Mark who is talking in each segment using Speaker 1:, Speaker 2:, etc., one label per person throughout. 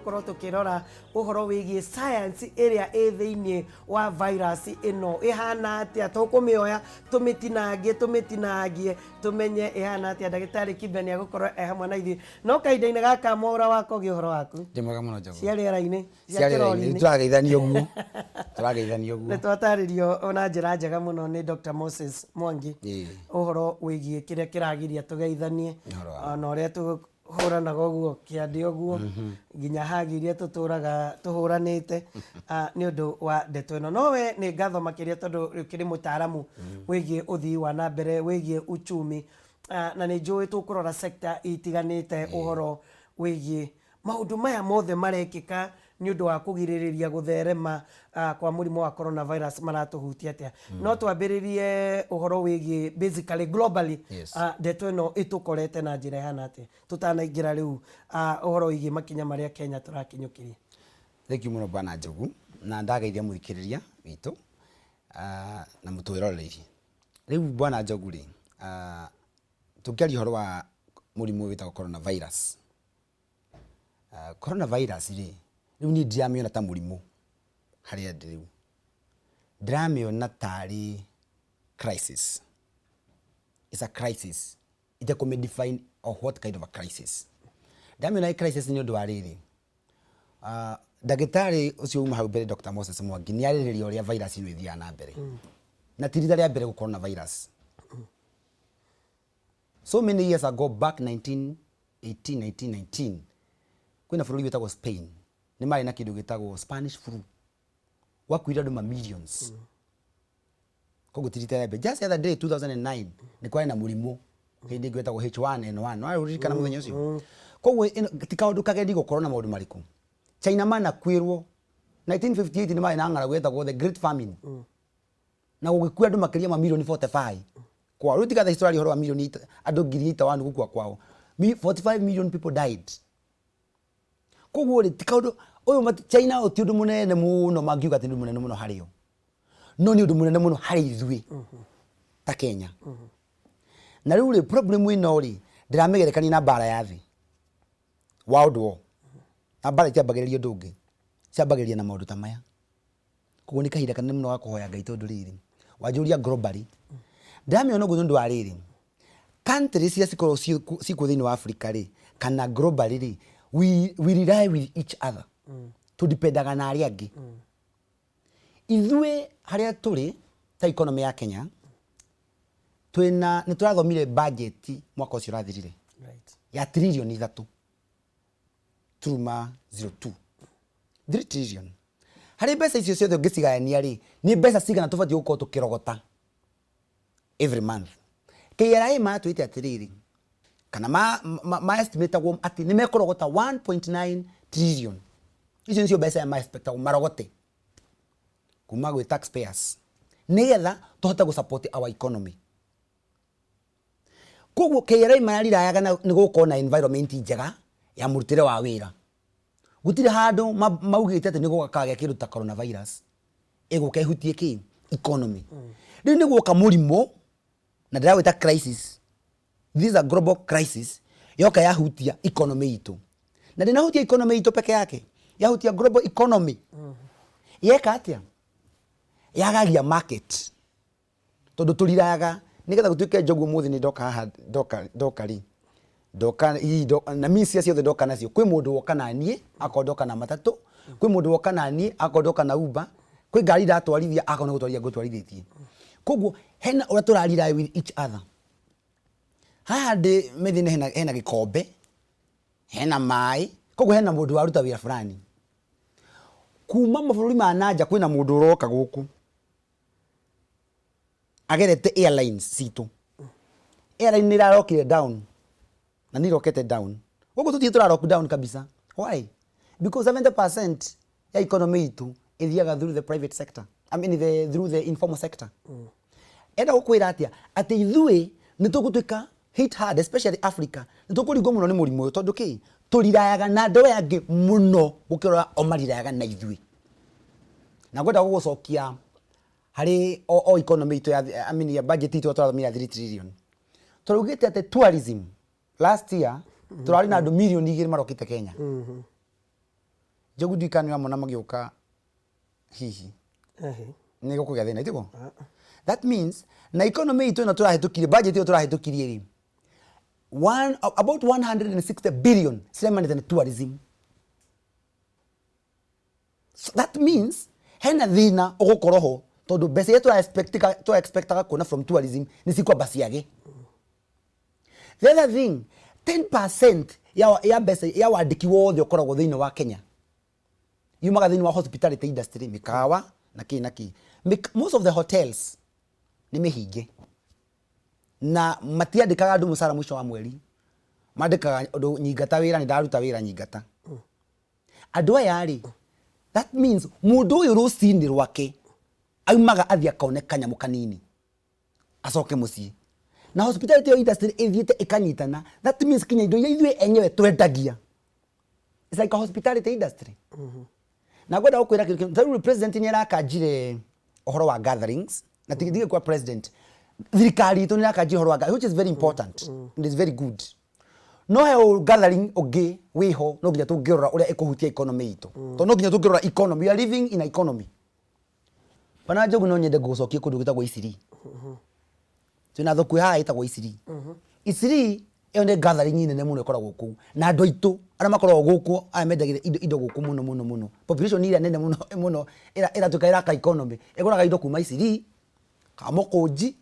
Speaker 1: tũgũkorwo tũkĩrora ũhoro wĩgiĩ science ĩrĩa ĩ thĩinĩ wa virus ĩno, ĩhana atĩa, tũkũmĩoya tũmĩtinangie tũmĩtinangie tũmenye ĩhana atĩa. Ndagĩtarĩ Kibe nĩ agũkorwo e hamwe na ithuĩ. No kahinda-inĩ gaka Mwaũra wa Kogi, ũhoro waku?
Speaker 2: Ndĩ mwega mũno, Njogu.
Speaker 1: Cia rĩera-inĩ, cia
Speaker 2: Cia rĩera-inĩ.
Speaker 1: kĩrori-inĩ.
Speaker 2: Tũrageithania ũguo. Tũrageithania ũguo.
Speaker 1: Nĩ twatarĩrio na njĩra njega mũno nĩ Dr. Moses Mwangi ũhoro wĩgiĩ kĩrĩa kĩragiria tũgeithanie
Speaker 2: Ũhoro wa
Speaker 1: ona ũrĩa tũhũranaga ũguo kĩande ũguo nginya hagi iria tũtũraga tũhũranĩte nĩ ũndũ wa ndeto ĩno. No we nĩ ngatho makĩria tondũ ũkĩrĩ mũtaaramu wĩgiĩ ũthii wa na mbere, wĩgiĩ uchumi, na nĩ njũĩ tũkũrora sector itiganĩte ũhoro wĩgiĩ maũndũ maya mothe marekĩka nĩ ũndũ wa kũgirĩrĩria gũtherema kwa mũrimũ wa coronavirus maratũhutia atĩa. No twambĩrĩrie ũhoro wĩgiĩ basically globally, ndeto ĩno ĩtũkorete na njĩra ĩhana atĩa tũtanaingĩra rĩu ũhoro wĩgiĩ makinya marĩa Kenya tũrakinyũkĩria.
Speaker 2: Thank you mũno, Bwana Njogu, na ndageithia mũthikĩrĩria witũ na mũtwĩroreire. Rĩu Bwana Njogu rĩ, tũngĩaria ũhoro wa mũrimũ ũyũ wĩtagwo coronavirus. Coronavirus rĩ, rĩu niĩ ndiramĩona ta mũrimũ harĩa ndĩ rĩu. Ndĩramĩona tarĩ crisis. It's a crisis. Itekũmĩ define of what kind of a crisis. Ndamĩona ĩ crisis nĩ ũndũ wa rĩrĩ, ndagĩtarĩ ũcio uma hau mbere, Dr. Moses Mwangi, nĩ arĩrĩria ũrĩa virus ĩno ĩthiaga na mbere. Na ti rita rĩa mbere gũkorwo na virus. So many years ago, back 1918, 1919, kwĩna bũrũri wĩtagwo Spain, nĩ marĩ na kĩndũ gĩtagwo Spanish flu, gwakuire andũ ma millions. Koguo ti rita rĩa mbere. Just the other day, 2009, nĩ kwarĩ na mũrimũ hĩndĩ ĩngĩ wĩtagwo H1N1. No ũririkana mũthenya ũcio. Koguo ĩno ti kaũndũ kageni gũkorwo na maũndũ marĩkũ. China manakuĩrwo 1958, nĩ marĩ na ng'aragu yetagwo the Great Famine na gũgĩkua andũ makĩria ma milioni 45 kwao. Rĩu tiga thaa ici tũraria ũhoro wa milioni andũ 81,000 gũkua kwao. 45 million people died. Koguo rĩ, ti kaũndũ ũyũ China ũyũ ti ũndũ mũnene mũno mangiuga atĩ nĩ ũndũ mũnene mũno harĩ o, no nĩ ũndũ mũnene mũno harĩ ithuĩ ta Kenya. Na rĩu rĩ, problem ĩno rĩ, ndĩramĩgerekania na mbara ya thĩ, world war. Na mbara itiambagĩrĩria ũndũ ũngĩ, ciambagĩrĩria na maũndũ ta maya. Koguo nĩ kahinda kanene mũno ga kũhoya Ngai, tondũ rĩrĩ, wanjũria globally, ndĩramĩona ũguo nĩ ũndũ wa rĩrĩ, countries iria cikoragwo ciĩkuo thĩinĩ wa Africa rĩ, kana globally rĩ, we rely with each other. Tũdipendaga na arĩa angĩ. Ithuĩ harĩa tũrĩ ta economy ya Kenya, twĩna nĩ tũrathomire budget mwaka ũcio ũrathirire ya 3.02 trillion, 3 trillion. Harĩ mbeca icio ciothe ũngĩcigayania rĩ, nĩ mbeca cigana tũbatiĩ gũkorwo tũkĩrogota every month? KRA matwĩte atĩrĩrĩ, kana ma estimatagwo atĩ nĩ mekũrogota 1.9 trillion. Icio nĩcio mbeca ma expectagwo marogote kuma gwĩ taxpayers nĩgetha tũhote gũ support our economy. Koguo KRA mararirayaga na nĩ gũkorwo na environment njega ya mũrutĩre wa wĩra. Gũtirĩ handũ maugĩte atĩ nĩ gũgakagĩa kĩndũ ta coronavirus ĩgũka ĩhutie kĩ economy. Rĩu nĩ guoka mũrimũ na ndĩrawĩta crisis. This is a global crisis yoka yahutia economy itũ, na ndĩnahutia economy itũ peke yake, yahutia global economy. Yeka atĩa? Yagagia market, tondũ tũriraga nĩgetha gũtuĩke Njogu ũmũthĩ nĩ ndoka haha, ndoka ndoka rĩ, ndoka hihi na means iria ciothe ndoka nacio, kwĩ mũndũ woka na niĩ, akorwo ndoka na matatũ, kwĩ mũndũ woka na niĩ, akorwo ndoka na Uber, kwĩ ngari ndatwarithia, akorwo nĩ gũtwarithia ngũtwarithĩtie. Koguo hena ũrĩa tũra rely with each other. Haha ndĩ metha-inĩ hena gĩkombe, hena maĩ, koguo hena mũndũ waruta wĩra fulani kuma mabũrũri ma nanja. Kwĩna mũndũ ũroka gũkũ agerete airlines citũ. Airline nĩ irarokire down na nĩ irokete down gũkũ, tũtirĩ tũrarock down kabisa. Why? Because 70% ya economy itũ ĩthiaga through the private sector, I mean through the informal sector. Enda gũkwĩra atĩa? Atĩ ithuĩ nĩ tũgũtuĩka hit hard, especially Africa. Nĩ tũkũringwo mũno nĩ mũrimũ ũyũ, tondũ kĩ tũrirayaga na andũ aya angĩ mũno gũkĩra ũrĩa o marirayaga na ithuĩ. Na ngwenda gũgũcokia harĩ o economy itũ ya, I mean, ya budget itũ tũrathomire ya 3 trillion. Tũraugĩte atĩ tourism last year tũrarĩ na andũ 2 milioni marokĩte Kenya. Njogu ndiũĩ kana nĩũramona magĩũka hihi. Nĩ gũkũgĩa thĩna itiguo? That means na economy itũ ĩno tũrahĩtũkirie, budget ĩyo tũrahĩtũkirie rĩ, about 160 billion ciraimanĩte na tourism. So that means hena thĩna ũgũkorwo ho tondũ mbeca iria tũra expectaga kuona from tourism nĩ cikwamba ciage. The other thing, 10% ya mbeca ya wandĩki wothe ũkoragwo thĩinĩ wa Kenya yumaga thĩinĩ wa hospitality industry, mĩkawa na kĩ na kĩ. Most of the hotels nĩ mĩhinge na matiandĩkaga andũ mũcara mũico wa mweri, mandĩkaga ũndũ nyingata wĩra, nĩ ndaruta wĩra nyingata. Andũ aya rĩ, that means mũndũ ũyũ rũcinĩ rwake aumaga athiĩ akone kanyamũ kanini acoke mũciĩ. Na hospitality industry ĩthiĩte ĩkanyitana, that means kinya indo iria ithuĩ enyewe twendagia, it's like a hospitality industry. Na ngwenda gũkwĩra kĩndũ kĩmwe, tarĩu president nĩ arakanjire ũhoro wa gatherings, na tige kwa president, thirikari itũ nĩ ĩrakanjire ũhoro wa which is very important and is very good. No he gathering ũngĩ wĩho no nginya tũngĩrora ũrĩa ĩkũhutia economy itũ, tondũ no nginya tũngĩrora economy, we are living in an economy. Bana Njogu, no nyende ngũgũcokie kũndũ gwĩtagwo Isiri. Twĩna thoko ĩ haha ĩtagwo Isiri. Isiri ĩyo nĩ gathering nene mũno ĩkoragwo kũu, na andũ aitũ arĩa makoragwo gũkũ, aya mendagĩria indo gũkũ mũno mũno mũno, population ĩrĩa nene mũno mũno ĩratuĩka ĩraka economy, ĩgũraga indo kuma Isiri, Kamũkũnji,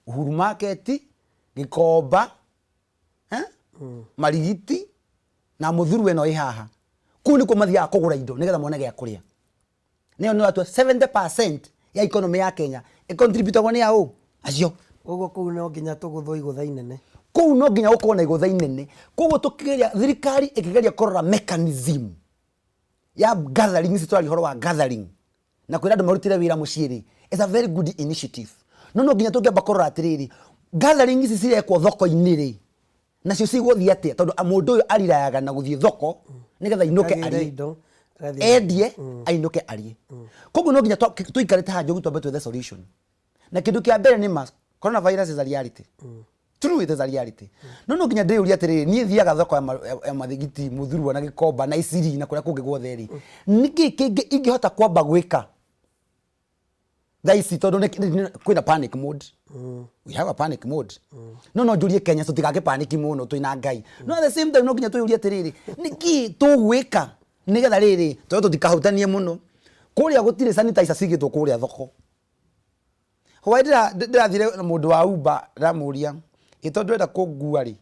Speaker 2: Uhuru Market, Gikomba, Marigiti na Mũthuru ĩno ĩ haha. Kũu nĩkuo mathiaga kũgũra indo nĩgetha mone gĩa kũrĩa. Nĩyo nĩ watua 70% ya economy ya Kenya ĩcontributagwo nĩ aũ acio.
Speaker 1: Koguo kũu no nginya tũgũthwo igũtha inene.
Speaker 2: Kũu no nginya gũkorwo na igũtha inene. Koguo tũkĩgeria, thirikari ĩkĩgeria kũrora mechanism ya gathering ici, tũraria ũhoro wa gathering na kwĩra andũ marutĩre wĩra mũciĩ rĩ, it's a very good initiative, no nginya tũngĩamba kũrora atĩrĩrĩ, gathering ici cirekwo thoko-inĩ rĩ, nacio cigũthiĩ atĩa? Tondũ mũndũ ũyũ arirayaga na gũthiĩ thoko nĩgetha ainũke
Speaker 1: Agĩre
Speaker 2: arĩe
Speaker 1: indo agathiĩ.
Speaker 2: Endie ainũke arĩe. Koguo no nginya tũikarĩte haha, Njogu, twambe twethe solution. Na kĩndũ kĩa mbere nĩ ma coronavirus is a reality. True, it is a reality. No nginya ndĩyũrie atĩrĩrĩ, niĩ thiaga thoko ya Mathigiti, Mũthurwa na Gĩkomba na Isiri na kũrĩa kũngĩ guothe rĩ, nĩkĩ kĩngĩ ingĩhota kwamba gwĩka thaa ici? Tondũ kwĩna panic mode, we have a panic mode. No njũrie Kenya tũtigake panic mũno, twĩna Ngai. No at the same time no nginya twĩyũrie atĩrĩrĩ, nĩkĩ tũgwĩka nĩgetha rĩrĩ tondũ tũtikahutanie mũno? Kũrĩa gũtirĩ sanitizer cigĩtwo kũrĩa thoko. Hwaĩ ndĩrathire na mũndũ wa Uber, ndĩramũria, ĩ tondũ ndĩrenda kũngua rĩ,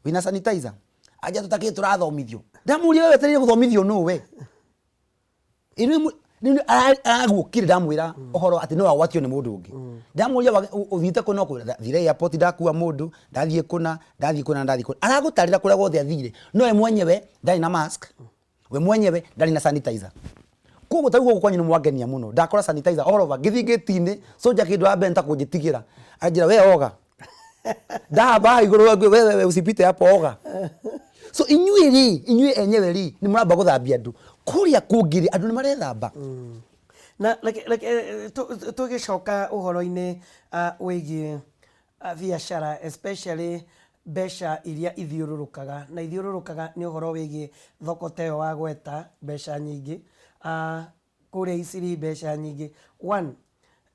Speaker 2: wĩna sanitizer? Anja tũtakĩ tũrathomithio. Ndĩramũria, we wetereire gũthomithio nũ? We araguokire, ndamwĩra ũhoro atĩ no agwatio nĩ mũndũ ũngĩ. Ndamũria, ũthiĩte kũ? No kwĩra thire airport, ndakua mũndũ, ndathiĩ kũna, ndathiĩ kũna, ndathiĩ kũna. Aragũtarĩra kũrĩa guothe athire, no we mwenyewe ndarĩ na mask, we mwenyewe ndarĩ na sanitizer. Koguo tarĩu gũkũ kwanyu nĩ mwangenia mũno, ndakora sanitizer all over. Ngĩthiĩ gĩti-inĩ, soja kĩndũ wa mbere nĩ ta kũnjĩtigĩra, anjĩra, "We oga." Ndahamba haha igũrũ, "We, we, we, usipite hapo, oga." So inyuĩ rĩ, inyuĩ enyewe rĩ, nĩ mũramba gũthambia andũ. Kũrĩa kũngĩ rĩ, andũ nĩ marethamba?
Speaker 1: Na reke tũgĩcoka ũhoro-inĩ wĩgiĩ biacara, especially mbeca iria ithiũrũrũkaga na ithiũrũrũkaga, nĩ ũhoro wĩgiĩ thoko ta ĩyo wagweta, mbeca nyingĩ kũrĩa Isiri, mbeca nyingĩ. One,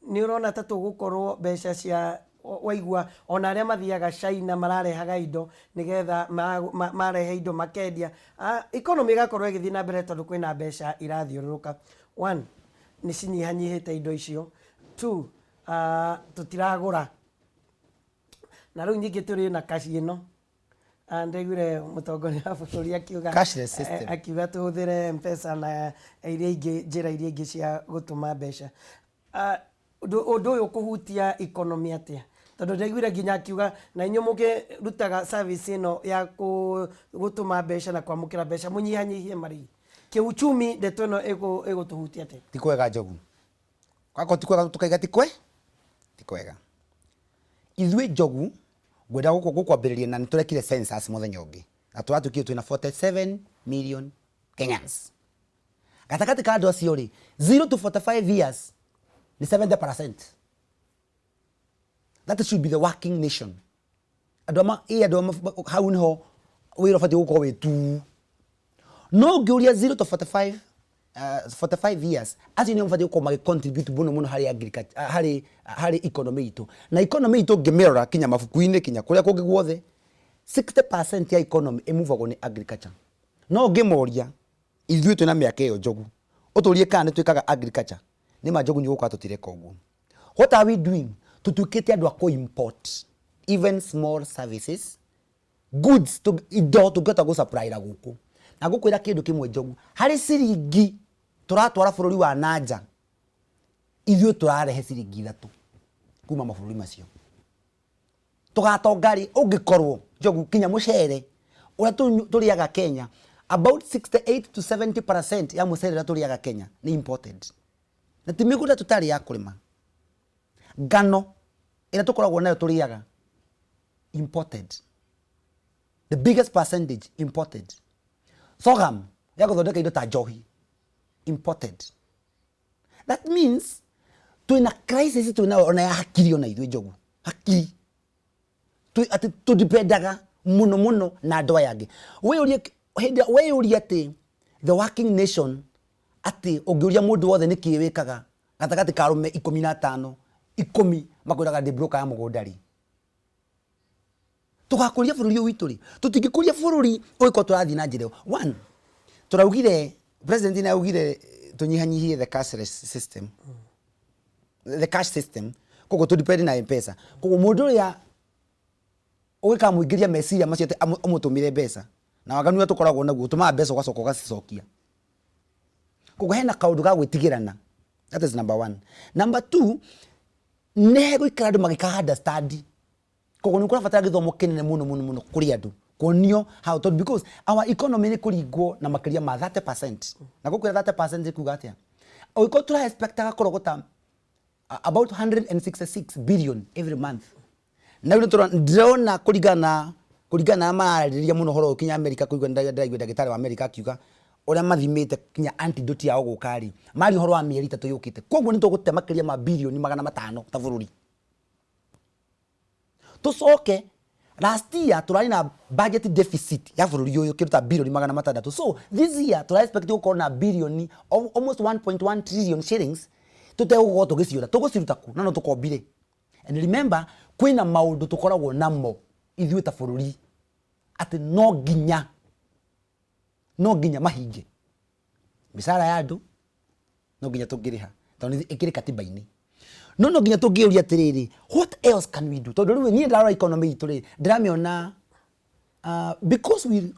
Speaker 1: nĩ ũrona ta tũgũkorwo mbeca cia waigua ona arĩa mathiaga China mararehaga indo nĩgetha marehe indo makendia, economy ĩgakorwo ĩgĩthiĩ na mbere tondũ kwĩna mbeca irathiũrũrũka. One, nĩ cinyihanyihĩte indo icio. Two, tũtiragũra na rĩu nyingĩ tũrĩ na cash ĩno. Ndaiguire mũtongoria wa bũrũri akiuga
Speaker 2: Cashless system.
Speaker 1: Akiuga tũhũthĩre Mpesa na iria ingĩ, njĩra iria ingĩ cia gũtũma mbeca. Ũndũ ũyũ ũkũhutia economy atĩa? Tondũ ndaiguire nginya akiuga na inyuĩ mũkĩrutaga service ĩno ya gũtũma mbeca na kwamũkĩra mbeca mũnyihanyihie marĩhi. Kĩuchumi ndeto ĩno ĩgũtũhutia atĩa?
Speaker 2: Ti kwega, Njogu. Akorwo ti kwega, tũkaiga ti kwega. Ithuĩ, Njogu, ngwenda gũkwambĩrĩria na nĩ tũrekire census mũthenya ũngĩ na tũratuĩkire twĩna 47 million Kenyans. Gatagatĩ ka andũ acio rĩ, 0 to 45 years nĩ 70%. That should be the working nation. Andũ ama ĩ andũ ama hau niho wĩra ũbatiĩ gũkorwo wĩ tu. No ũngĩũria 0 to 45 45 years, acio nĩo mabatiĩ gũkorwo magĩ contribute mũno mũno harĩ agriculture, harĩ economy itũ. Na economy itũ ũngĩmĩrora kinya mabuku-inĩ, kinya kũrĩa kũngĩ guothe, 60% ya economy ĩmuvagwo nĩ agriculture. No ũngĩmoria ithuĩ twĩna mĩaka ĩyo, Njogu, ũtũrie kana nĩ twĩkaga agriculture, nĩ ma, Njogu, nĩ ũgũkora tũtireka ũguo. What are we doing? Tũtuĩkĩte andũ a kũ-import even small services, goods, indo tũngĩhota gũsupplyra gũkũ. Na ngũkwĩra kĩndũ kĩmwe, Njogu, harĩ ciringi tũratwara bũrũri wa nanja, ithuĩ tũrarehe ciringi 3 kuma mabũrũri macio. Tũgatonga rĩ ũngĩkorwo, Njogu, kinya mũcere ũrĩa tũrĩaga Kenya, about 68 to 70% ya mũcere ũrĩa tũrĩaga Kenya nĩ imported, na ti mĩgũnda tũtarĩ ya kũrĩma. Ngano ĩrĩa tũkoragwo nayo tũrĩaga, imported, the biggest percentage imported. Sorghum ya gũthondeka indo ta njohi, imported. That means twĩna crisis twĩnayo ona ya hakiri, ona ithuĩ, Njogu, hakiri atĩ tũdipendaga mũno mũno na andũ aya angĩ. Wĩyũrie hĩndĩ ĩrĩa wĩyũrie atĩ the working nation, atĩ ũngĩũria mũndũ wothe nĩkĩ wĩkaga, gatagatĩ ka arũme 15, 10 makwĩraga ndĩ broker ya mũgũnda. Rĩ tũgakũria bũrũri ũyũ witũ rĩ? Tũtingĩkũria bũrũri ũngĩkorwo tũrathiĩ na njĩra ĩyo. One, tũraugire, president nĩ augire tũnyihanyihie the cashless system, the cash system, koguo tũ depend na M-Pesa. Koguo mũndũ ũrĩa ũgĩkamũingĩria meciria macio atĩ ũmũtũmĩre mbeca, na waganu ũrĩa tũkoragwo naguo, ũtũmaga mbeca ũgacoka ũgacicokia. Koguo hena kaũndũ ga gwĩtigĩrana. That is number one. Number two, nĩ hegũikara andũ magĩka understand. Koguo nĩ kũrabatara gĩthomo kĩnene mũno mũno mũno kũrĩ andũ kuonio how to, because our economy nĩ kũringwo na makĩria ma 30%. Na gũkwĩra 30% nĩ kuga atĩa? Ũngĩkorwo tũra expectaga kũrogota about 166 billion every month, na rĩu ndĩrona kũringana na mararĩrĩria mũno ũhoro ũyũ kinya America, kũigua ndĩraigua ndagĩtarĩ wa America akiuga ũrĩa mathimĩte kinya antidote yao gũka rĩ, mari ũhoro wa mĩeri 3 yũkĩte. Koguo nĩ tũgũte makĩria ma birioni 500 ta bũrũri. Tũcoke last year tũrarĩ na budget deficit ya bũrũri ũyũ kĩndũ ta birioni 600. So this year tũra expect gũkorwo na birioni almost 1.1 trillion shillings tũtegũkorwo tũgĩciũra. Tũgũciruta kũ na no tũkombire? And remember, kwĩna maũndũ tũkoragwo namo ithuĩ ta bũrũri atĩ no nginya mahinge. Mĩcara ya andũ no nginya tũngĩrĩha tondũ ĩkĩrĩ katiba-inĩ. No nginya tũngĩũria atĩrĩrĩ, what else can we do? Tondũ rĩu niĩ ndarora economy itũ rĩ, ndĩramĩona because we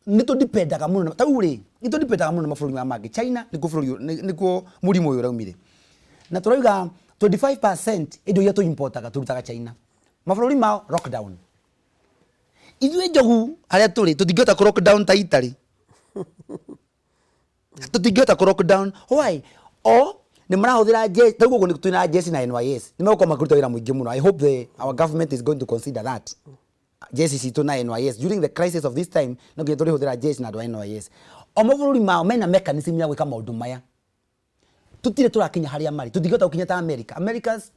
Speaker 2: nĩ tũdipendaga mũno ta rĩu rĩ, nĩ tũdipendaga mũno na mabũrũri maya mangĩ. China nĩkuo bũrũri nĩkuo mũrimũ ũyũ ũraumire, na tũrauga 25% indo iria tũimportaga tũrutaga China. Mabũrũri mao lockdown. Ithuĩ, Njogu, harĩa tũrĩ tũtingĩhota kũ lockdown ta Italy, tũtingĩhota kũ lockdown. Why? O nĩ marahũthĩra ta rĩu ũguo twĩna jeshi na NYS, nĩ megũkorwo makĩruta wĩra mũingĩ mũno. I hope our government is going to consider that jeshi citũ na NYS during the crisis of this time, no nginya tũrĩhũthĩra jeshi na andũ a NYS. O mabũrũri mao mena mechanism ya gwĩka maũndũ maya. Tutire tũrakinya harĩa marĩ, tũtingĩhota gũkinya ta America. America's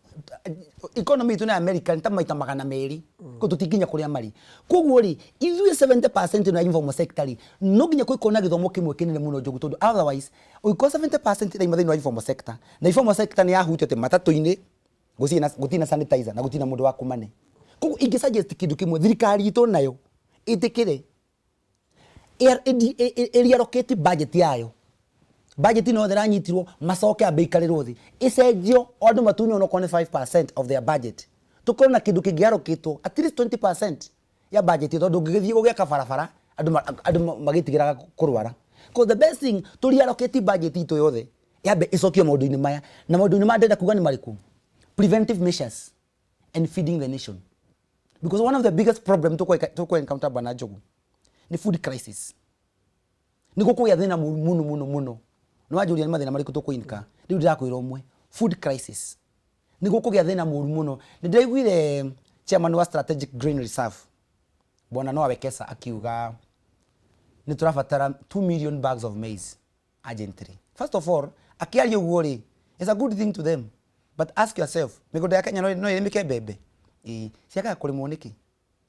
Speaker 2: economy itũ na America nĩ ta maita 200, koguo tũtinginya kũrĩa marĩ. Koguo rĩ, ithuĩ 70% na informal sector rĩ, no nginya kwĩkorwo na gĩthomo kĩmwe kĩnene mũno, Njogu, tondũ otherwise ũngĩkorwo 70% ĩraima thĩinĩ wa informal sector, na informal sector nĩ yahutio atĩ matatũ-inĩ gũtirĩ na sanitizer na gũtirĩ na mũndũ wa kũmane. Koguo ingĩ suggest kĩndũ kĩmwe, thirikari itũ nayo ĩtĩkĩre ĩreallocate budget yayo. Budget ĩno yothe ĩranyitirwo, macoke ambe ikarĩrwo thĩ, ĩcenjio, o andũ matunywo onokorwo nĩ 5% of their budget. Tũkorwo na kĩndũ kĩngĩallocatwo at least 20% ya budget ĩyo, tondũ ũngĩgĩthiĩ gũgĩaka barabara, andũ magĩtigĩraga kũrwara. Ko the best thing, tũreallocate budget itũ yothe, yambe ĩcokio maũndũ-inĩ maya. Na maũndũ-inĩ maya ndĩrenda kuga nĩ marĩkũ? Preventive measures and feeding the nation, because one of the biggest problem tũkũ encounter, bwana Njogu, nĩ food crisis. Nĩ gũkũgĩa thĩna mũru mũno mũno mũno. Nĩ wanjũria nĩ mathĩna marĩkũ tũkũinka, rĩu ndĩrakwĩra ũmwe, food crisis. Nĩ gũkũgĩa thĩna mũru mũno. Nĩ ndĩraiguire chairman wa Strategic Grain Reserve, bwana Noah Wekesa, akiuga nĩ tũrabatara 2 million bags of maize urgently. First of all, akiaria ũguo rĩ, it's a good thing to them, but ask yourself, mĩgũnda ya Kenya no ĩrĩmĩke mbembe? Ĩĩ, ciagaga kũrĩmwo nĩkĩ?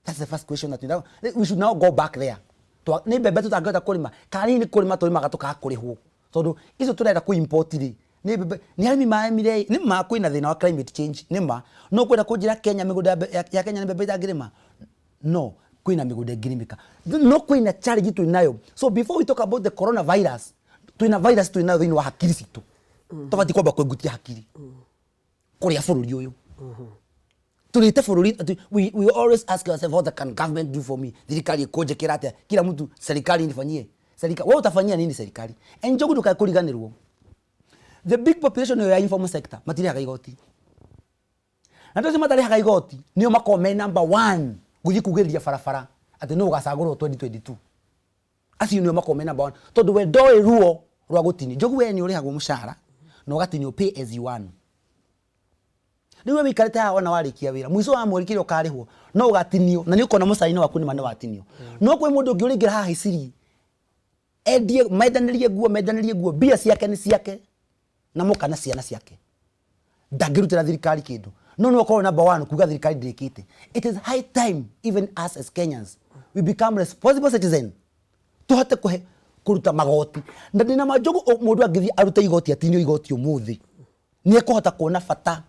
Speaker 2: That's the first question that we should now go back there. Nĩ mbembe tũtangĩhota kũrĩma, kana hihi nĩ kũrĩma tũrĩmaga tũkaga kũrĩhwo? Tondũ icio tũrenda kũ import rĩ, nĩ mbembe, nĩ arĩmi marĩmire ĩ, nĩ ma kwĩna thĩna wa climate change, nĩ ma, no ũkwenda kũnjĩra Kenya mĩgũnda ya Kenya nĩ mbembe ĩtangĩrĩma? No, kwĩna mĩgũnda ĩngĩrĩmĩka. No kwĩna challenge twĩ nayo. So before we talk about the coronavirus, twĩna virus twĩ nayo thĩinĩ wa hakiri citũ. Tũbatiĩ kwamba kwengutia hakiri. Kũrĩa bũrũri ũyũ. Tũrĩte bũrũri, we always ask ourselves, what can government do for me? Thirikari ĩkũnjĩkĩra atĩa? Kila mtu, serikali nifanyie. Serikali, wewe utafanyia nini serikali? And Njogu ndũkae kũriganĩrwo. The big population ĩyo ya informal sector matirĩhaga igoti. Na andũ acio matarĩhaga igoti nĩo makoragwo me number one gũthiĩ kugĩrĩria barabara atĩ nũ ũgacagũrwo 2022. Acio nĩo makoragwo me number one tondũ we ndoĩ ruo rwa gũtinio. Njogu we nĩ ũrĩhagwo mũcara na ũgatinio pay as you earn. Rĩu we wĩikarĩte haha wona warĩkia wĩra mũico wa mweri kĩrĩa ũkarĩhwo no ũgatinio na nĩ ũkona mũcara-inĩ waku nĩma nĩ watinio. No kwĩ mũndũ ũngĩ ũrĩingĩra haha Isiri endie mendanĩrie nguo mendanĩrie nguo mbia ciake nĩ ciake na mũka na ciana ciake ndangĩrutĩra thirikari kĩndũ no nĩ ũkorwo number one kuga thirikari ndĩkĩte. It is high time even us as Kenyans we become responsible citizen, tũhote kũhe kũruta magoti na ndĩna ma Njogu mũndũ angĩthiĩ arute igoti atinio igoti ũmũthĩ nĩ ekũhota kuona bata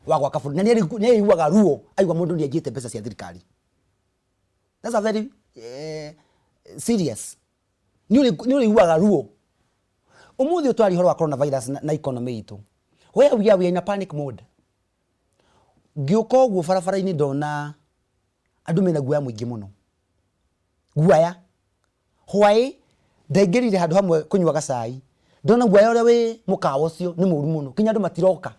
Speaker 2: wa gwaka bũrũri na nĩ arĩiguaga ruo aigua mũndũ nĩ aiyĩte mbeca cia thirikari. That's a very serious. Nĩ ũrĩiguaga ruo. Ũmũthĩ ũyũ twaria ũhoro wa coronavirus na economy itũ. Where we are in a panic mode. Ngĩũka ũguo barabara-inĩ ndona andũ mena guoya mũingĩ mũno. Guoya. Hwaĩ ndaingĩrire handũ hamwe kũnyua gacai. Ndona guoya ũrĩa wĩ mũkawa ũcio nĩ mũru mũno. Nginya andũ matiroka.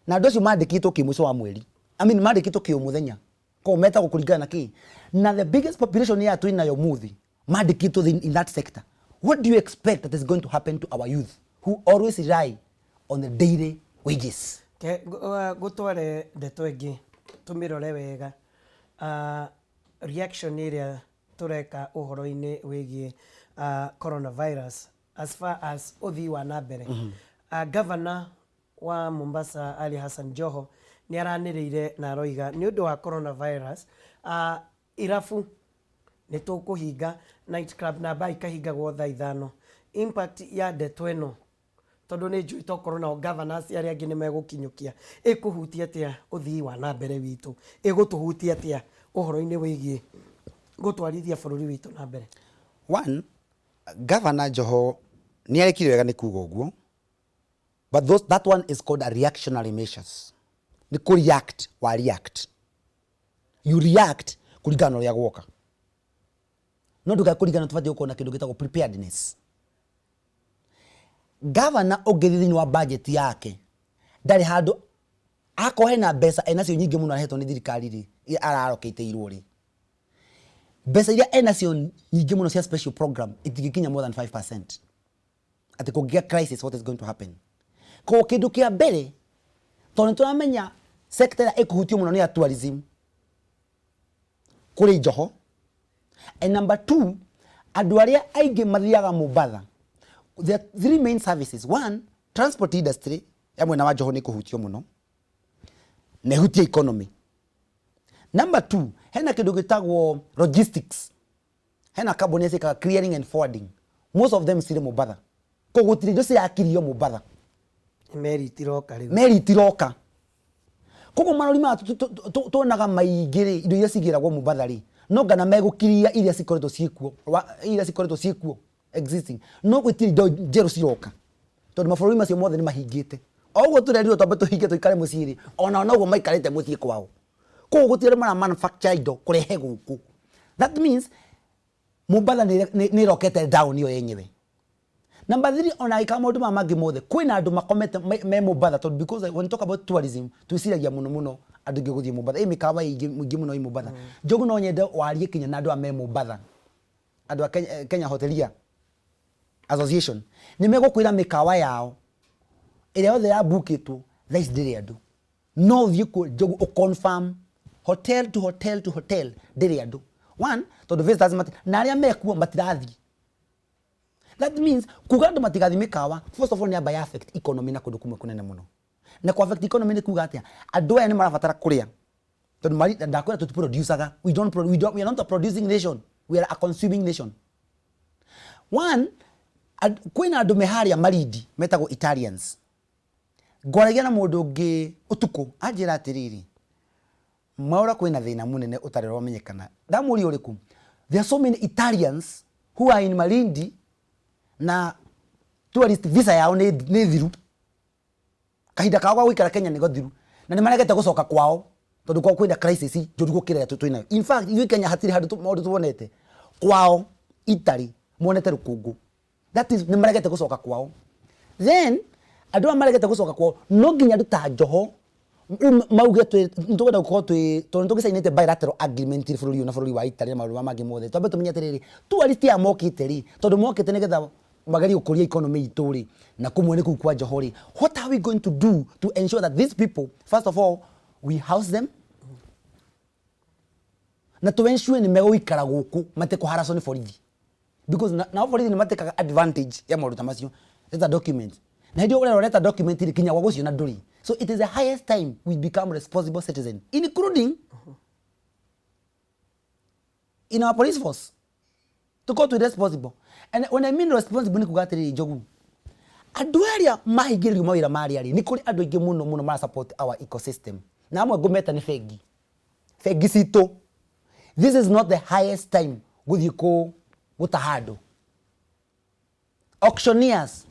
Speaker 2: Na andũ acio mandĩkĩtwo kĩ mũico wa mweri. I mean mandĩkĩtwo kĩ o mũthenya. Koguo metagwo kũringana na kĩ. Na the biggest population ya twĩ nayo ũmũthĩ mandĩkĩtwo in that sector. What do you expect that is going to happen to our youth who always rely on the daily wages?
Speaker 1: Ke ngũtware ndeto ĩngĩ tũmĩrore wega. Reaction ĩrĩa tũreka ũhoro-inĩ wĩgiĩ coronavirus as far as ũthii wa na mbere. Governor wa Mombasa Ali Hassan Joho nĩ aranĩrĩire na aroiga nĩ ũndũ wa coronavirus irabu nĩ tũkũhinga, night club na bar ikahingagwo thaa 5. Impact ya ndeto ĩno, tondũ nĩ njũĩ tokorwo nao governors arĩa angĩ nĩ megũkinyũkia, ĩkũhutia atĩa ũthii wa na mbere witũ, ĩgũtũhutia atĩa ũhoro-inĩ wĩgiĩ gũtwarithia bũrũri witũ na mbere?
Speaker 2: One, Governor Joho nĩ arekire wega nĩ kuga ũguo, but that one is called a reactionary measures. Nĩ kũ react wa react. You react kũringana na ũrĩa gwoka. No ndũkae kũringana tũbatiĩ gũkorwo na kĩndũ gĩtagwo preparedness. Governor ũngĩthiĩ thĩinĩ wa budget yake ndarĩ handũ akorwo hena mbeca enacio nyingĩ mũno ahetwo nĩ thirikari rĩ, ararokĩtĩirwo rĩ, mbeca iria enacio nyingĩ mũno cia special program itingĩkinya more than 5%. Atĩ kũngĩgĩa crisis, what is going to happen? Koguo kĩndũ kĩa mbere, tondũ nĩ tũramenya sector ĩrĩa ĩkũhutio mũno nĩ ya tourism kũrĩ Joho. And number two, andũ arĩa aingĩ mathiaga Mombatha, there are three main services. One, transport industry ya mwena wa Joho nĩ ĩkũhutio mũno na ĩhutie economy. Number two, hena kĩndũ gĩtagwo logistics. Hena kambuni ciĩkaga clearing and forwarding. Most of them cirĩ Mombatha. Koguo gũtirĩ indo cirakirio Mombatha.
Speaker 1: Meri itiroka rĩu.
Speaker 2: Meri itiroka. Koguo marori maya tuonaga maingĩ rĩ, indo iria cigĩragwo Mombatha rĩ, no ngana megũkiria iria cikoretwo ciĩkuo, iria cikoretwo ciĩkuo existing. No gũtirĩ indo njerũ ciroka. Tondũ mabũrũri macio mothe nĩ mahingĩte. O ũguo tũrerirwo twambe tũhinge tũikare mũciĩ rĩ, onao noguo maikarĩte mũciĩ kwao. Koguo gũtirĩ andũ mara manufacture indo kũrehe gũkũ. That means Mombatha nĩ ĩrokete down yo yenyewe. Number three, ona angĩkaga maũndũ maya mangĩ mothe, kwĩna andũ makomete me Mombatha, tondũ because when you talk about tourism, twĩciragia mũno mũno andũ aingĩ gũthiĩ Mombatha. Ĩ mĩkawa mĩingĩ mũno ĩ Mombatha. Njogu no nyende warie kinya na andũ aya me Mombatha. Andũ a Kenya Hotelier Association. Nĩ megũkwĩra mĩkawa yao ĩrĩa yothe yambukĩtwo thaa ici ndĩrĩ andũ. No ũthiĩ kuo Njogu ũ confirm hotel to hotel to hotel ndĩrĩ andũ. One, tondũ visitors na arĩa mekuo matirathiĩ. That means kuga andũ matigathiĩ mĩkawa, first of all nĩ amba ya affect economy na kũndũ kũmwe kũnene mũno. Na ku affect economy nĩ kuga atĩa? Andũ aya nĩ marabatara kũrĩa. Tondũ ndakwĩra tũtiproducaga. We don't we don't, we are not a producing nation. We are a consuming nation. One, Kwĩna andũ me harĩa Malindi metagwo Italians. Ngwaragia na mũndũ ũngĩ ũtukũ anjĩra atĩrĩrĩ, Mwaũra kwĩna thĩna mũnene ũtarĩ ũramenyekana. Ndamũria ũrĩkũ? There are so many Italians who are in Malindi na tourist visa yao nĩ nĩ thiru. Kahinda kao ga gũikara Kenya nĩ gathiru na nĩ maregete gũcoka kwao tondũ kwao kwĩna crisis njũru gũkĩra ĩrĩa twĩnayo. In fact ithuĩ Kenya hatirĩ handũ maũndũ tuonete. Kwao Italy monete rũkũngũ. That is nĩ maregete gũcoka kwao. Then andũ aya maregete gũcoka kwao no nginya andũ ta Joho rĩu mauge nĩ tũkwenda gũkorwo twĩ tondũ nĩ tũgĩcainĩte bilateral agreement bũrũri ũyũ na bũrũri wa Italy na maũndũ marĩa mangĩ mothe. Twambe tũmenye atĩrĩrĩ, tourist aya mokĩte rĩ, tondũ mokĩte nĩgetha magerie gũkũria economy itũ rĩ, na kũmwe nĩ kũu kwa Joho rĩ, what are we going to do to ensure that these people, first of all, we house them, na tũ ensure nĩ megũikara gũkũ matekũharacwo nĩ borithi, because nao borithi nĩ matekaga advantage ya maũndũ ta macio. Leta document, na hĩndĩ ĩyo ũrerwo leta document rĩ, kinya gwa gũciona ndũrĩ. So it is the highest time we become responsible citizen, including in our police force, tukorwo twĩ responsible. And when I mean responsible, nĩ kuga atĩrĩrĩ, Njogu, andũ arĩa mahingĩrĩrio mawĩra marĩa rĩ, nĩ kũrĩ andũ aingĩ mũno mũno mara support our ecosystem, na amwe ngũmeta nĩ bengi, bengi citũ. This is not the highest time gũthiĩ kũ gũtaha andũ. Auctioneers,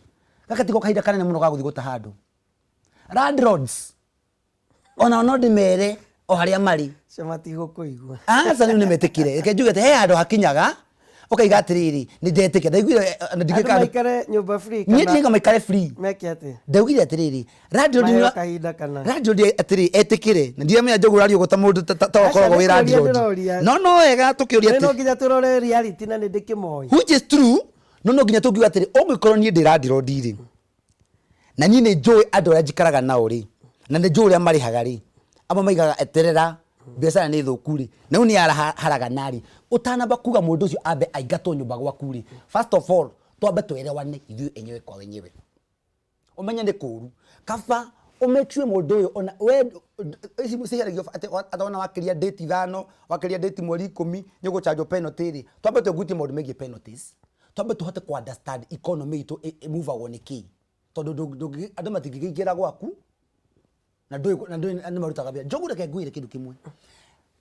Speaker 2: gaka tiko kahinda kanene mũno ga gũthiĩ gũtaha andũ. Landlords, onao no ndĩmere o harĩa marĩ.
Speaker 1: Cio matigũkũigua.
Speaker 2: Aca, rĩu nĩmetĩkire. Reke njuge atĩ he handũ hakinyaga ũkaiga atĩrĩrĩ, nĩ ndetĩkia, ndaiguire na
Speaker 1: Andũ
Speaker 2: ndingĩka
Speaker 1: maikare nyũmba free
Speaker 2: niĩ
Speaker 1: kana
Speaker 2: ndinga maikare free.
Speaker 1: Meke atĩa?
Speaker 2: Ndaugire atĩrĩrĩ, landlord
Speaker 1: Maheo kahinda kana?
Speaker 2: Landlord atĩrĩ, etĩkĩre, na ndiramenya Njogu ũraria ũguo ta mũndũ ta
Speaker 1: Aca,
Speaker 2: ũkoragwo
Speaker 1: nĩ
Speaker 2: wĩ
Speaker 1: kũũria
Speaker 2: landlord.
Speaker 1: ndĩroria.
Speaker 2: No wega tũkĩũria
Speaker 1: Nĩ no
Speaker 2: atĩ
Speaker 1: nginya tũrore reality na nĩ ndĩkĩmoĩ.
Speaker 2: Which is true, no nginya tũngiuga atĩrĩ, ũngĩkorwo niĩ ndĩ landlord rĩ, na niĩ nĩ njũĩ andũ arĩa njikaraga nao rĩ, na nĩ njũĩ ũrĩa marĩhaga rĩ, amwe maigaga eterera biacara nĩ thũku rĩ, na rĩu nĩ araharagana rĩ, ũtanamba kuga mũndũ ũcio ambe aingatwo nyũmba gwaku rĩ, first of all twambe twerewane ithuĩ enyewe kwa wenyewe, ũmenye nĩ kũru kaba ũmake sure mũndũ ũyũ ona we ici ciheragio atĩ ona wakĩria date 5, wakĩria date mweri 10, nĩ ũgũchanjwo penalty rĩ. Twambe twĩgutie maũndũ megiĩ penalties, twambe tũhote ku understand economy itũ ĩmuvagwo nĩ kĩ, tondũ andũ matingĩkĩingĩra gwaku na ndũĩ na ndũĩ nĩ marutaga mbia. Njogu, reke ngwĩre kĩndũ kĩmwe.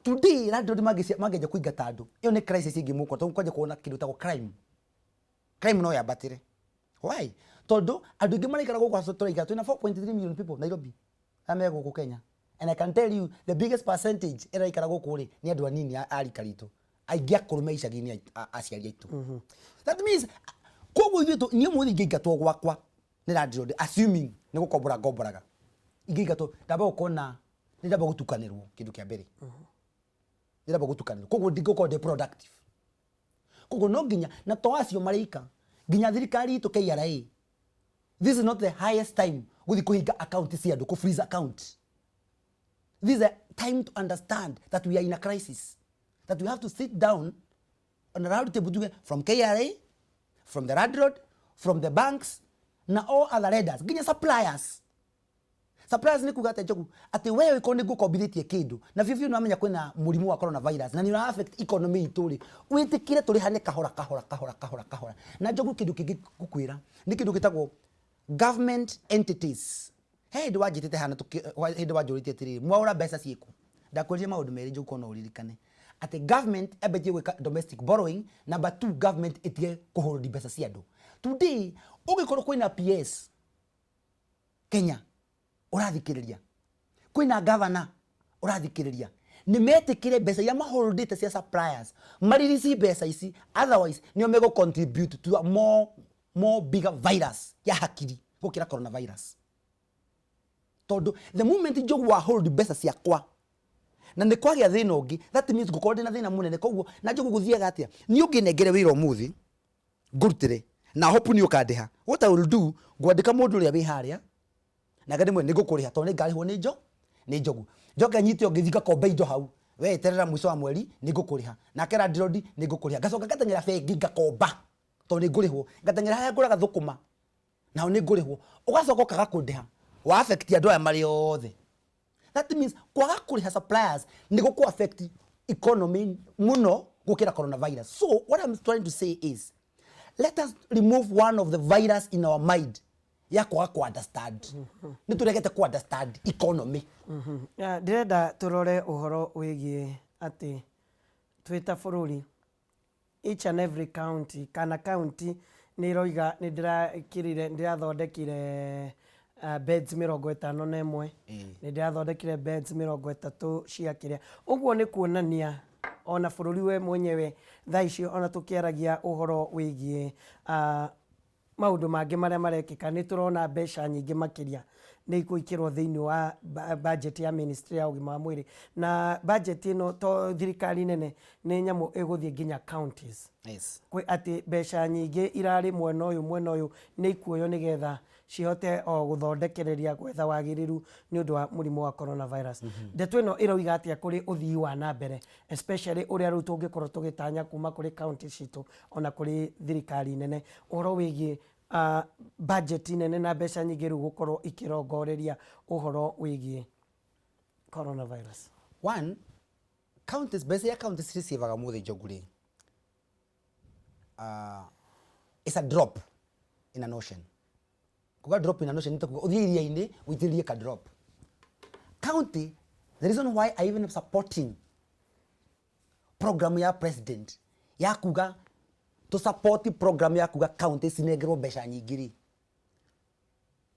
Speaker 2: Today landlord mangĩanjia kũingata andũ, ĩyo nĩ crisis ĩngĩ mũkora, tondũ kwanja kuona kĩndũ gĩtagwo crime. Crime no yambatĩre. Why? Tondũ andũ aingĩ maraikara gũkũ tũraikara, twĩna 4.3 million people Nairobi arĩa me gũkũ Kenya, and I can tell you the biggest percentage ĩraikara gũkũ rĩ, nĩ andũ anini a rika ritũ. Aingĩ akũrũ me icagi-inĩ, aciari aitũ. That means koguo ithuĩ niĩ mũthĩ ingĩingatwo gwakwa nĩ landlord, assuming nĩ gũkombora ngomboraga, ingĩingatwo ndamba gũkorwo na nĩ ndamba gũtukanĩrwo. Kĩndũ kĩa mbere, nĩ ndamba gũtukanĩrwo, koguo ndingĩkorwo ndĩ productive. Koguo no nginya na to acio marĩika, nginya thirikari itũ KRA, this is not the highest time gũthiĩ kũhinga account cia andũ, kũ freeze account. This is a time to understand that we are in a crisis, that we have to sit down on a round table tuge from KRA, from the landlord, from the banks na all other lenders, nginya suppliers. Suppliers nĩ kuga atĩ, Njogu, atĩ we ũkorwo nĩ ngũkombithĩtie kĩndũ na biũ biũ nĩwamenya kwĩna mũrimũ wa coronavirus na nĩ ũra affect economy itũ rĩ, wĩtĩkĩre tũrĩhane kahora kahora kahora kahora kahora. Na Njogu, kĩndũ kĩngĩ ngũkwĩra nĩ kĩndũ gĩtagwo government entities. He hĩndĩ wanjĩtĩte hana hĩndĩ wanjũrĩtie atĩrĩrĩ, Mwaũra, mbeca ciĩkũ? Ndakwĩrire maũndũ merĩ, Njogu, korwo no ũririkane, atĩ government ĩambĩtie gwĩka domestic borrowing. Number two, government ĩtige kũhold mbeca cia andũ. Today ũngĩkorwo kwĩna PS Kenya ũrathikĩrĩria, kwĩna governor ũrathikĩrĩria, nĩ metĩkĩre mbeca iria maholdĩte cia suppliers, maririci mbeca ici, otherwise nĩo megũ contribute to a more bigger virus ya hakiri gũkĩra coronavirus, tondũ the moment Njogu wa hold mbeca ciakwa na nĩ kwagĩa thĩna ũngĩ, that means ngũkorwo ndĩna thĩna mũnene. Koguo na Njogu, gũthiaga atĩa? Niĩ ũngĩnengere wĩra ũmũthĩ ngũrutĩre na hope nĩ ũkandĩha, what I will do, ngwandĩka mũndũ ũrĩa wĩ harĩa na ngandĩmwe nĩ ngũkũrĩha, tondũ nĩ ngarĩhwo nĩ njo nĩ Njogu. Njoke nyite ũngĩ, thiĩ ngakombe indo hau, we eterera mũico wa mweri nĩ ngũkũrĩha. Nake landlord nĩ ngũkũrĩha. Ngacoka ngateng'era bengi ngakomba, tondũ nĩ ngũrĩhwo. Ngateng'era harĩa ngũraga thũkũma, nao nĩ ngũrĩhwo. Ũgacoka ũkaga kũndĩha, wa affect andũ aya marĩ othe. That means kwaga kũrĩha suppliers nĩ gũkũ affect economy mũno gũkĩra coronavirus. So what I'm trying to say is, Let us remove one of the virus in our mind ya kwaga ku understand. Nĩ tũregete ku understand economy.
Speaker 1: Ah, ndĩrenda tũrore ũhoro wĩgiĩ atĩ twĩ ta bũrũri, each and every county kana county nĩ ĩroiga nĩ ndĩrakĩrire, nĩ ndĩrathondekire beds 51, nĩ ndĩrathondekire beds 30 cia kĩrĩa. Ũguo nĩ kuonania ona bũrũri we mwenyewe thaa ici, ona tũkĩaragia ũhoro wĩgiĩ maũndũ mangĩ marĩa marekĩka, nĩ tũrona mbeca nyingĩ makĩria nĩ igwĩkĩrwo thĩinĩ wa budget ya ministry ya ũgima wa mwĩrĩ. Na budget ĩno to thirikari nene, nĩ nyamũ ĩgũthiĩ nginya counties. Kwĩ atĩ mbeca nyingĩ irarĩ mwena ũyũ, mwena ũyũ nĩ ikuoywo nĩgetha cihote o gũthondekereria gwetha wagĩrĩru nĩ ũndũ wa mũrimũ wa coronavirus. Ndeto ĩno ĩroiga atĩa kũrĩ ũthii wa na mbere, especially ũrĩa rĩu tũngĩkorwo tũgĩtanya kuma kũrĩ county citũ ona kũrĩ thirikari nene, ũhoro wĩgiĩ budget nene na mbeca nyingĩ rĩu gũkorwo ikĩrongoreria ũhoro wĩgiĩ coronavirus?
Speaker 2: One, counties, mbeca iria counties receivaga mũthĩ, Njogu rĩ, it's a drop in an ocean. Kuga drop in an ocean nĩ ta kuga ũthiĩ iria-inĩ ũitĩrĩrie ka drop. County, the reason why I even supporting program ya president ya kuga to support program ya kuga county cinengerwo mbeca nyingĩ rĩ,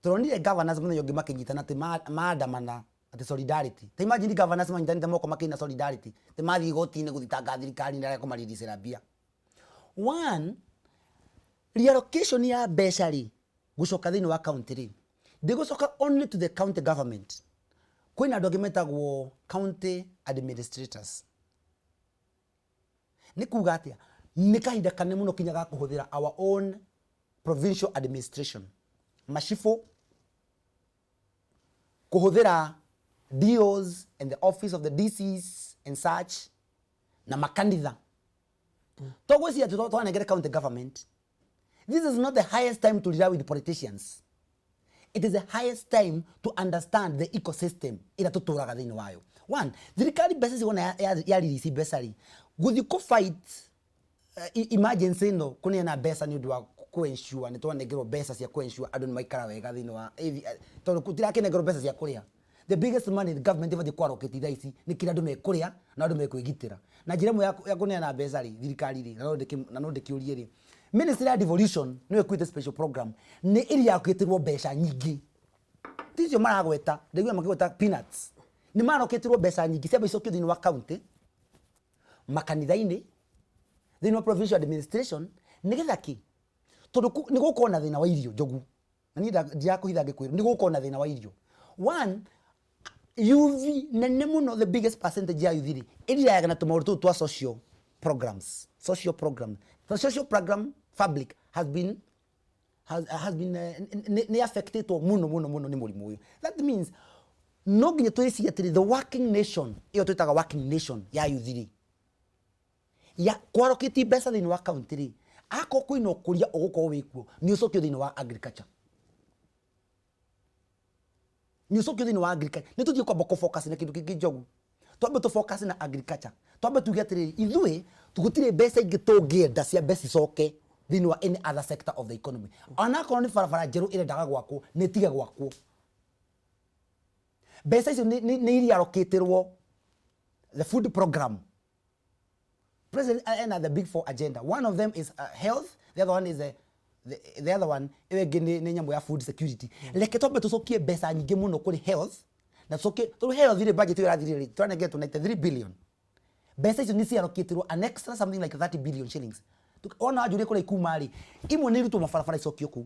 Speaker 2: tũronire governors mũthenya ũngĩ makĩnyitana atĩ maandamana atĩ solidarity. Ta imagine governors manyitanĩte moko makĩina solidarity, atĩ mathiĩ igoti-inĩ gũthitanga thirikari nĩ arĩa kũmariricĩra mbia. One, reallocation ya mbeca rĩ, gũcoka thĩinĩ wa county rĩ, ndĩgũcoka only to the county government. Kwĩna andũ angĩ metagwo county administrators. Nĩ kuga atĩa? Nĩ kahinda kanene mũno kinya ga kũhũthĩra our own provincial administration, macibũ, kũhũthĩra DOs and the office of the DCs and such, na makanitha. To gwĩciria atĩ twanengere county government. This is not the highest time to rely with politicians. It is the highest time to understand the ecosystem ĩrĩa tũtũraga thĩinĩ wayo. One, thirikari mbeca ciona ya release mbeca rĩ, gũthiĩ kũ fight emergency ĩno, kũneana mbeca nĩ ũndũ wa kũ ensure nĩ twanengerwo mbeca cia kũ ensure andũ nĩ maikara wega thĩinĩ wa tondũ tũtirakĩnengerwo mbeca cia kũrĩa. The biggest money the government ĩbatiĩ kũ allocate thaa ici nĩ kĩrĩa andũ mekũrĩa na andũ mekwĩgitĩra. Na njĩra ĩmwe ya kũneana mbeca rĩ, thirikari rĩ, na no ndĩkĩũrie rĩ, ministry ya devolution nĩyo ĩkuĩte special program, nĩ ĩriakĩtĩrwo mbeca nyingĩ. Ti icio maragweta, ndaigua makĩgweta peanuts. Nĩ marokĩtĩrwo mbeca nyingĩ ciamba icokio thĩinĩ wa county, makanitha-inĩ, thĩinĩ wa provincial administration, nĩgetha kĩ? Tondũ nĩ gũkorwo na thĩna wa irio, Njogu. Na niĩ ndirakũhitha ngĩkwĩra, nĩ gũkorwo na thĩna wa irio. One, youth nene mũno, the biggest percentage ya youth rĩ, ĩrirayaga na tũmaũndũ tũtũ twa social programs. Social program. The social program fabric has been nĩ affectĩtwo mũno mũno mũno nĩ mũrimũ ũyũ. That means no nginya twĩcirie atĩrĩ, the working nation ĩyo twĩtaga working nation ya youth rĩ, ya kwarokĩti mbeca thĩinĩ wa county rĩ, akorwo kwĩna ũkũria ũgũkorwo wĩkuo, nĩ ũcokio thĩinĩ wa agriculture, nĩ ũcokio thĩinĩ wa agriculture. Nĩ tũthiĩ kwamba kũ focus na kĩndũ kĩngĩ, Njogu. Twambe tũ focus na agriculture, twambe tuge atĩrĩrĩ, ithuĩ gũtirĩ mbeca ingĩ tũngĩenda cia mbeca icoke thĩinĩ wa any other sector of the economy. Onakorwo nĩ barabara njerũ ĩrendaga gwakwo, nĩ ĩtige gwakwo. Mbeca icio nĩ iriarokĩtĩrwo the food program. President ena the big four agenda. One of them is health, the other one is the other one ĩyo ĩngĩ nĩ nyamũ ya food security. Reke twambe tũcokie mbeca nyingĩ mũno kũrĩ health, na tũcokie tondũ health rĩ, budget ĩyo ĩrathirire rĩ, tũranengeretwo 93 billion. Mbeca icio nĩ ciarokĩtĩrwo an extra something like 30 billion shillings. Wona wanjũria kũrĩa ikuma rĩ, imwe nĩ irutwo mabarabara icokio kũu.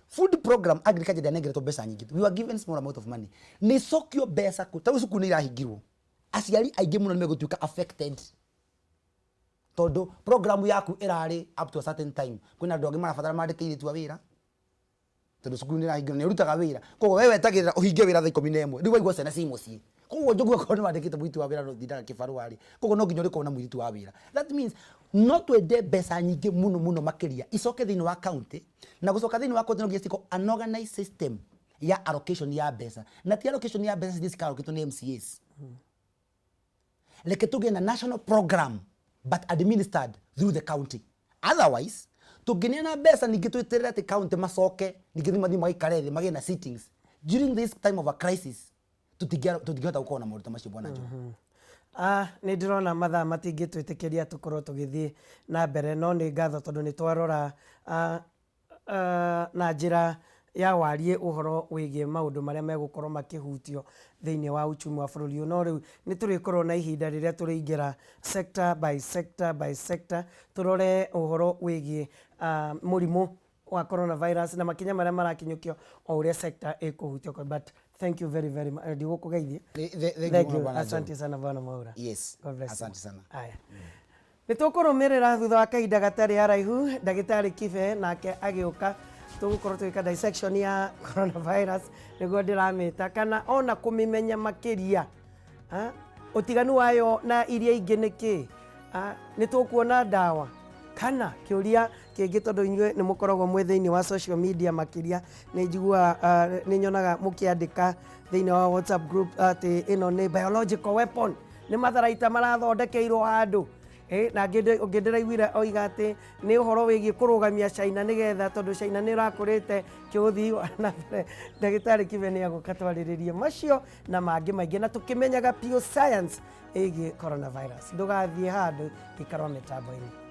Speaker 2: Food program, agriculture ndĩanengeretwo mbeca nyingĩ. We were given small amount of money. Nĩ icokio mbeca kũ tarĩu cukuru nĩ irahingirwo, aciari aingĩ mũno nĩ megũtuĩka affected, tondũ program yaku ĩrarĩ up to a certain time. Kwĩna andũ angĩ marabatara mandĩke airĩtu a wĩra, tondũ cukuru nĩ ĩrahingirwo, nĩ ũrutaga wĩra, koguo we wetagĩrĩra ũhinge wĩra thaa 11, rĩu waigua ciana ci mũciĩ. Koguo Njogu, akorwo nĩ wandĩkĩte mũirĩtu wa wĩra, no ũtindaga kĩbarũa rĩ, koguo no nginya ũrĩkorwo na mũirĩtu wa wĩra. That means no twende mbeca nyingĩ mũno mũno makĩria icoke thĩinĩ wa county. Na gũcoka thĩinĩ wa county, no nginya ciko an organized system ya allocation ya mbeca, na ti allocation ya mbeca cithiĩ cikarokĩtwo nĩ MCAs. Reke tũgĩe na national program but administered through the county. Otherwise Tũngĩneana mbeca ningĩ twĩterere atĩ county macoke ningĩ mathiĩ magaikare thĩ magĩe na sittings during this time of a crisis, tũtingĩhota gũkorwo na maũndũ ta macio, bwana Joe.
Speaker 1: Ah, nĩ ndĩrona mathaa matingĩtwĩtĩkĩria tũkorwo tũgĩthiĩ na mbere, no nĩ ngatho tondũ nĩ twarora na njĩra ya wariĩ ũhoro wĩgiĩ maũndũ marĩa megũkorwo makĩhutio thĩinĩ wa uchumi wa bũrũri ũyũ. No rĩu nĩ tũrĩkorwo na ihinda rĩrĩa tũrĩingĩra sector by sector by sector, tũrore ũhoro wĩgiĩ mũrimũ wa coronavirus na makinya marĩa marakinyũkio o ũrĩa sector ĩkũhutio. But thank you very very much. Ndigũkũgeithia.
Speaker 2: Thank
Speaker 1: Thank
Speaker 2: you
Speaker 1: you.
Speaker 2: mũno, bwana Joe.
Speaker 1: Asante sana, bwana Mwaura.
Speaker 2: Yes.
Speaker 1: God bless you.
Speaker 2: Asante sana.
Speaker 1: Aya. Nĩ tũkũrũmĩrĩra thutha wa kahinda gatarĩ haraihu, ndagĩtarĩ Kibe nake agĩũka, tũgũkorwo tũgĩka dissection ya coronavirus nĩguo ndĩramĩta, kana ona kũmĩmenya makĩria. Ah, ũtiganu wayo na iria ingĩ nĩ kĩ? Ah, nĩ tũkuona ndawa kana kĩũria kĩngĩ, tondũ inyuĩ nĩ mũkoragwo mwĩ thĩinĩ wa social media makĩria, nĩ njiguaga, nĩ nyonaga mũkĩandĩka thĩinĩ wa WhatsApp group atĩ ĩno nĩ biological weapon, nĩ matharaita marathondekeirwo handũ. Na ũngĩ ndĩraiguire oiga atĩ nĩ ũhoro wĩgiĩ kũrũgamia China, nĩgetha tondũ China nĩ ĩrakũrĩte kĩũthii wa na mbere. Ndagĩtarĩ Kibe nĩ agũka twarĩrĩrie macio na mangĩ maingĩ, na tũkĩmenyaga pure science ĩgiĩ coronavirus. Ndũgathiĩ handũ, ikarwo mĩtambo-inĩ.